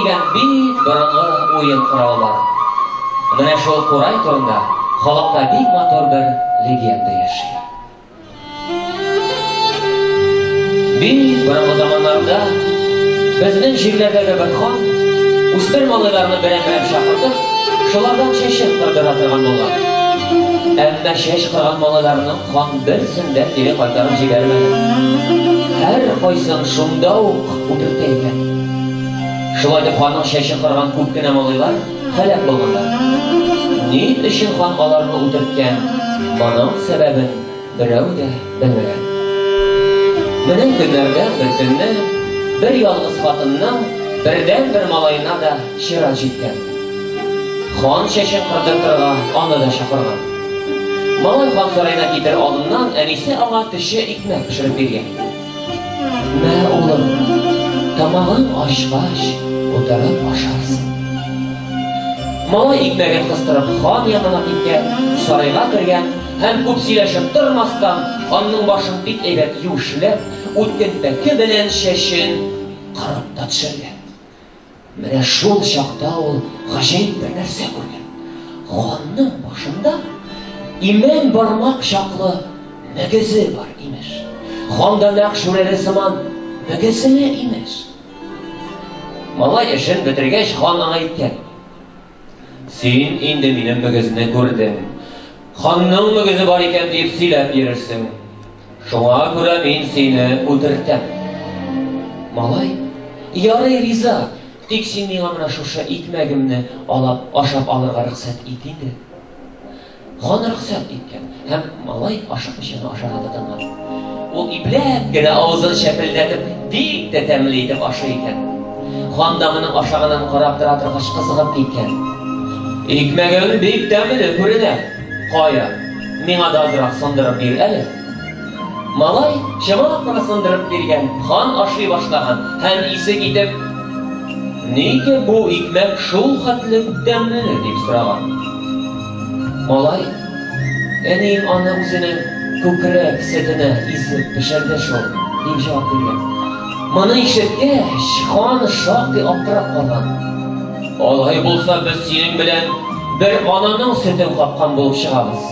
дигән бик борынгы уен коралы бар. Менә шул курай турында халыкта бик матур бер легенда яши. Бик борынгы заманнарда безнең җирләрдәге бер хан үсмер малайларны берәм-берәм чакыртып, шулардан чәчен кырдыра торган булган. Әмма чәч кырган малайларның хан берсен дә кире кайтарып җибәрмәгән. Һәр кайсын шунда ук үтертә икән. Шулай итеп ханның чәчен кырган күп кенә малайлар һәлак булганнар. Ни өчен хан аларны үтерткән, моның сәбәбен берәү дә белмәгән. Менә көннәрдән бер көнне бер ялгыз хатынның бердәнбер малаена да чират җиткән. Хан чәчен кырдыртырга аны да чакырган. Малай хан сараена китер алдыннан әнисе аңа төче икмәк пешереп биргән. Мә, улым, тамагың ачкач, утырып ашарсың. Малай икмәген кыстырып хан янына киткән, сарайга кергән һәм күп сөйләшеп тормастан, ханның башын бик әйбәт юешләп, үткен пәке белән чәчен кырып та төшергән. Менә шул чакта ул гаҗәеп бер нәрсә күргән. Ханның башында имән бармак чаклы мөгезе бар, имеш. Хан да нәкъ шүрәле сыман мөгезле, имеш. Малай эшен бетергәч, хан аңа әйткән: "Син инде минем мөгезне күрдең. Ханның мөгезе бар икән дип сөйләп йөрерсең. Шуңа күрә мин сине үтертәм." Малай: "Ярый, риза, тик син миңа менә шушы икмәгемне алап ашап алырга рөхсәт ит инде." Хан рөхсәт иткән һәм малай ашыкмыйча гына ашарга тотынган. Ул ипләп кенә авызын чәпелдәтеп, бик тә тәмле итеп ашый икән. Хан да моның ашаганын карап тора торгач кызыгып киткән. Икмәгең бик тәмле күренә. Кая, миңа да азрак сындырып бир әле. Малай чамалап кына сындырып биргән, хан ашый башлаган һәм исе китеп, Нигә бу икмәк шул хәтле тәмле, дип сораган. Малай, әнием аны үзенең күкрәк сөтенә изеп пешерде шул, дип җавап биргән. Моны ишеткәч, хан шактый аптырап калган. Алай булса, без синең белән бер ананың сөтен капкан булып чыгабыз.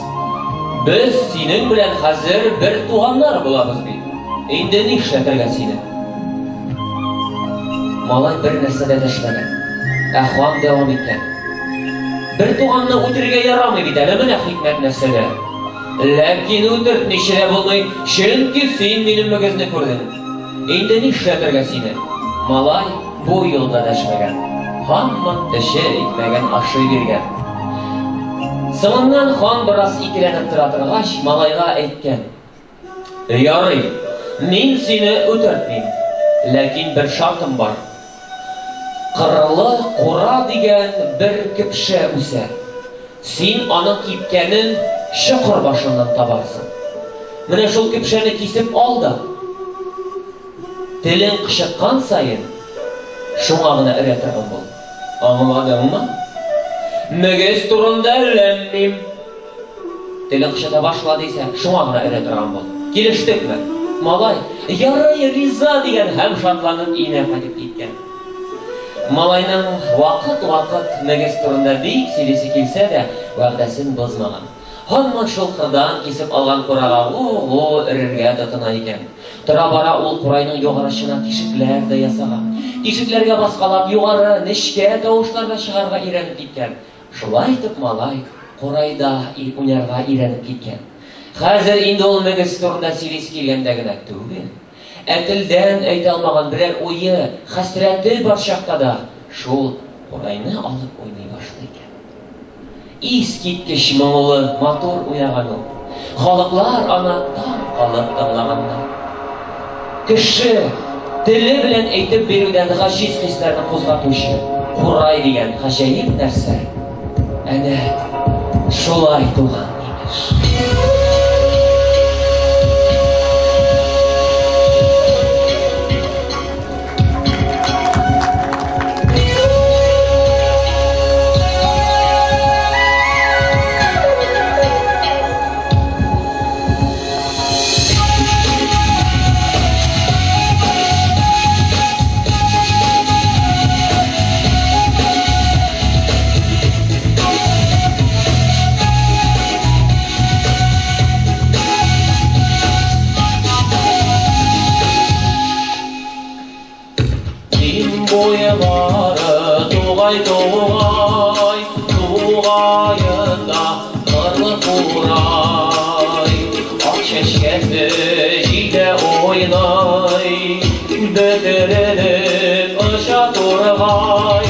Без синең белән хәзер бер туганнар булабыз бит. Инде нишләтергә сине? Малай бер нәрсә дә дәшмәгән. Ә хан дәвам иткән. Бер туганны үтерергә ярамый бит әле, менә хикмәт нәрсәдә. Ләкин үтертмичә дә булмый, чөнки син минем мөгезне күрдең. Инде нишләтергә сине? Малай бу юлы да дәшмәгән. Һаман теше икмәген ашый биргән. Соңыннан хан бераз икеләнеп тора торгач, малайга әйткән. Ярый, мин сине үтертмим, ләкин бер шартым бар. Кырлы кура дигән бер кепшә үсә. Син аның кипкәнен чокыр башыннан табарсың. Менә шул кепшәне кисеп ал да, телең кычыткан саен, шуңа гына өрә торган бул. Аңладыңмы? Мөгез турында ләм-мим. Телең кычыта башла дисә, шуңа гына өрә торган бул. Килештекме? Малай, ярый, риза дигән һәм шатланып өенә кайтып киткән. Малайның вакыт-вакыт мөгез турында бик сөйлисе килсә дә, вәгъдәсен бозмаган. Һаман шул кырдан кисеп алган курага гу-гу өрергә тотына икән. Тора-бара ул курайның югары очына тишекләр дә ясаган. Тишекләргә баскалап, югары, нечкә тавышлар да чыгарырга өйрәнеп киткән. Шулай итеп малай курайда уйнарга өйрәнеп киткән. Хәзер инде ул мөгез турында сөйлисе килгәндә генә түгел, ә телдән әйтә алмаган берәр уе, хәсрәте бар чакта да шул курайны алып уйный башлый икән. Искиткеч моңлы, матур уйнаган ул. Халыклар аны таң калып тыңлаганнар. Кеше теле белән әйтеп бирүдән гаҗиз хисләрне кузгатучы курай дигән гаҗәеп нәрсә әнә шулай туган, имеш. Тугай, тугай, тугаенда кырлы курай. Ак чәчкәсе җилдә уйный, бөтерелеп оча тургай.